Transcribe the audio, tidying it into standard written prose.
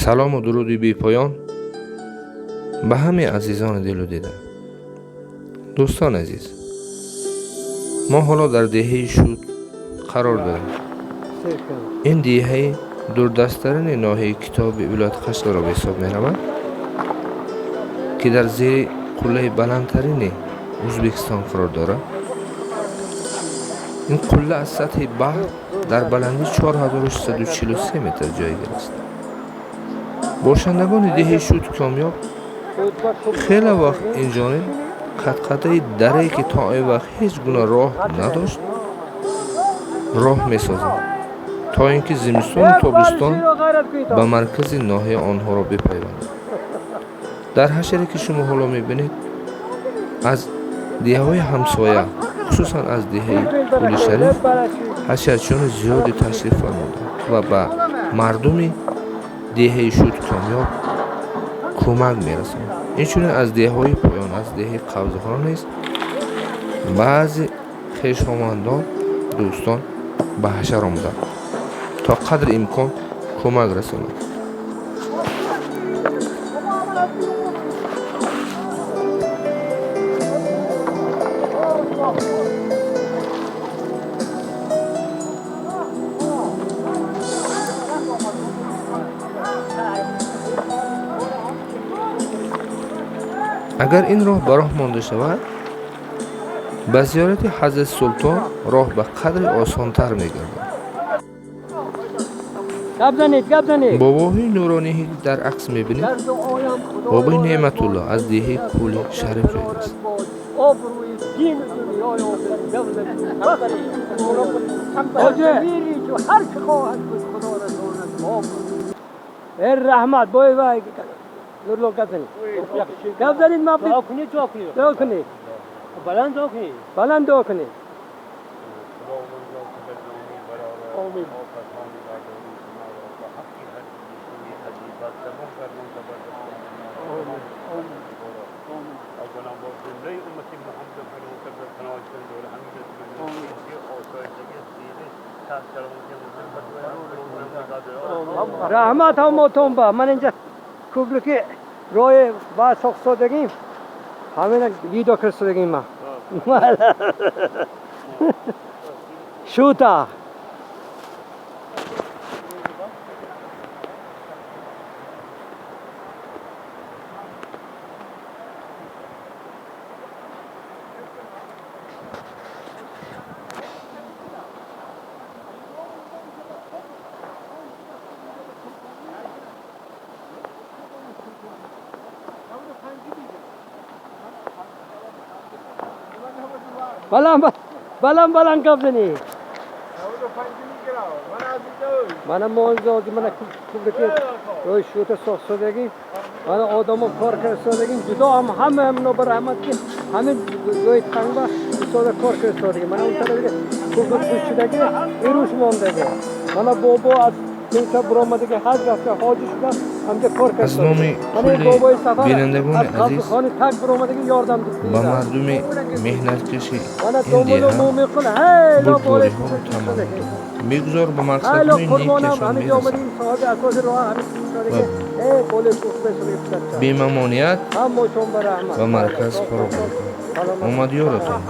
Салому дуруди бепоён ба ҳамаи азизони дилу дида. Дӯстони азиз, мо ҳоло дар деҳаи Шуд қарор дорем. Ин деҳаи дурдасттарини ноҳияи Китоби вилояти Қашқадарё ба ҳисоб меравад, ки дар зери қуллаи баландтарини Ӯзбекистон қарор дорад. Ин қулла аз сатҳи баҳр дар баландии 4643 метр ҷойгир аст. Бошандагони деҳаи Шуд Комёб хеле вақт инҷониб қадқадаи дарае, ки то он вақт ҳеҷ гуна роҳ надошт, роҳ месозанд, то ин ки зимистону тобистон ба маркази ноҳия онҳоро бипайвандад. Дар ҳашаре, ки шумо ҳоло мебинед, аз деҳаҳои ҳамсоя, хусусан аз деҳаи Кӯли Шариф, ҳашарчиёни зиёде ташриф фармуданд ва ба мардуми деҳаи Шуд Комёб кӯмак мерасонанд. Инчунин аз деҳаҳои поён, аз деҳаи Қавзихона низ баъзе хешовандон, дӯстон ба ҳашар омаданд, то қадри имкон кӯмак расонанд. Агар ин роҳ ба роҳ монда шавад, ба зиёрати Ҳазрати Султон роҳ ба қадре осонтар мегардад. Гап занед, гап занед. Бобоҳои нуроние, ки дар акс мебинед, бобои Неъматулло аз деҳаи Кӯли Шариф ҷойгир аст. Обрӯи дину дунёи ҳар ки хоҳад буд, Худо расонад. Раҳмат, бой вай Нурло, гап занед, гап занед. Ма дуо кунед, дуо кунед. Дуо кунед. Баланд дуо кунед. Баланд дуо кунед. Омин. Раҳмат ҳамотон. Ба ман инҷа кӯприки роҳи ба сохтсодагим, ҳамина видео кирсодагим ма шута. Баланд, баланд, баланд гап занед. Мана монзоди, мана кӯприки роҳи Шута сохтсодагим, мана одамо кор кардсодагим. Ҷудо ҳам ҳама ҳамино ба раҳмат, ки ҳамин ҷои тангба истода кор кардсодагим. Мана он тарафи кӯприк пӯшидаги, ирӯш мондаги. Мана бобо аз пенса буромадаги, ҳаҷ рафта, ҳоҷи шуда, ҳамҷа кор Аз номи кардсодагим. кулли бинандагони Аз азиз Қавзихони так буромадаги, ёрдам. ба мардуми меҳнаткаши Мана ин домуло деҳа Мумиқул ҳайло бурдбориҳоро таманно дорам. Бигузор ба ҳайло мақсадҳои қурбонам некашон ҳамин мерасанд омадим, соҳиби асоси роҳ ҳамин ва э болои кӯҳ. бемамоният Ҳамошон ба раҳмат. ба марказ фаро бурданд. Омадёратон.